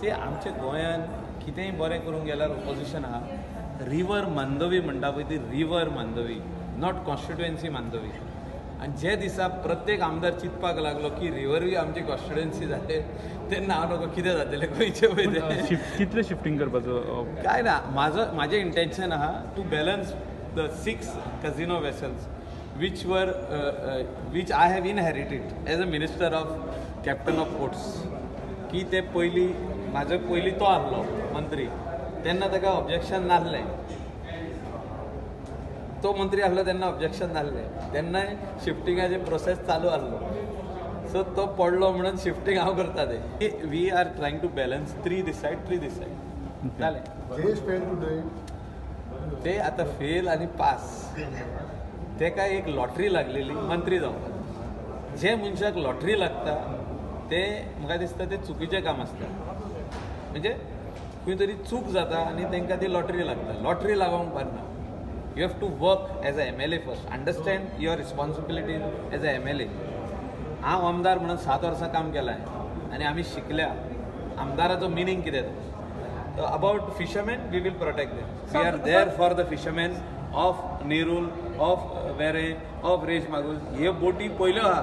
C, आमच्या गोंयान कितेंय बरें करूंक गेल्यार ओपोजिशन आहा. रिवर मांडवी म्हणटा पळय ती river Mandovi, not constituency Mandovi. आनी जे दिसा प्रत्येक आमदार चिंतपाक लागलो की रिवरूय आमची कॉन्स्टिट्युएन्सी जाले तेन्ना हांव नको कितें जातलें गोंयचें पळय तें. कितलें शिफ्टींग करपाचो? काय ना, म्हाजें इंटेन्शन आहा to balance the 6 casino vessels which were which I have inherited as a minister of captain of ports. की ते पयलीं म्हाजो पयलीं तो आहलो मंत्री तेन्ना ताका ऑब्जेक्शन नासलें, तो मंत्री आहलो तेन्ना ऑब्जेक्शन नासलें, तेन्नाय शिफ्टिंगाचे प्रोसेस चालू आहलो. सो तो पडलो म्हणून शिफ्टींग हांव करता ते. We are trying to balance 3 this side 3 this side. जालें. ते आतां फेल आनी पास तेका एक लॉटरी लागलेली मंत्री जावपाक. जे मनशाक लॉटरी लागता ते म्हाका दिसता ते चुकीचें काम आसता, म्हणजे खंय तरी चूक जाता आनी तांकां ती लॉटरी लागता. Lottery लागोवंक पारना. You have to work as a MLA first, understand your responsibility as a MLA. हांव आमदार म्हणून 7 वर्सां काम केलां आनी आमी शिकल्या आमदाराचो मिनींग कितें तो. About fishermen we will protect them. We are there for the fishermen of Nerul, of Verem, of Reis Magos. ह्यो बोटी पयल्यो आहा,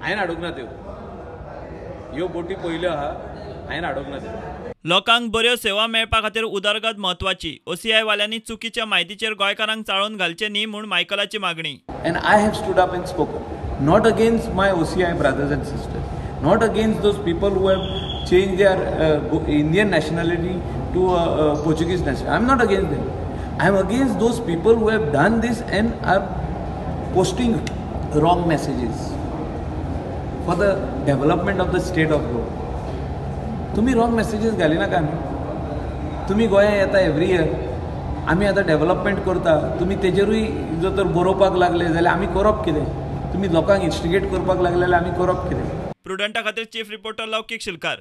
हांवें हाडूंक ना त्यो. ह्यो बोटी पयल्यो आहा, हांवें हाडूंक ना त्यो. लोकांक बऱ्यो सेवा मेळपा खातीर उदरगत म्हत्वाची. ओसीआय वाल्यांनी चुकीच्या म्हायतीचेर गोंयकारांक चाळोवन घालचे न्ही म्हूण मायकलाची मागणी. And I have stood up and spoken not against my OCI brothers and sisters, not against those people who have changed their Indian nationality to Portuguese nationality. I am not against them. I am against those people who have done this and are posting wrong messages for the development of the state of Goa. तुम्ही wrong messages घालिनाका न्हू. तुमी गोंया येता every year, आमी आतां development करता, तुमी तेजेरूय जर तर बरोवपाक लागले जाल्यार आमी करप कितें? तुमी लोकांक इन्स्टिगेट करपाक लागले जाल्यार आमी करप कितें? प्रुडंटा खातीर चीफ रिपोर्टर लौकीक शिलकार.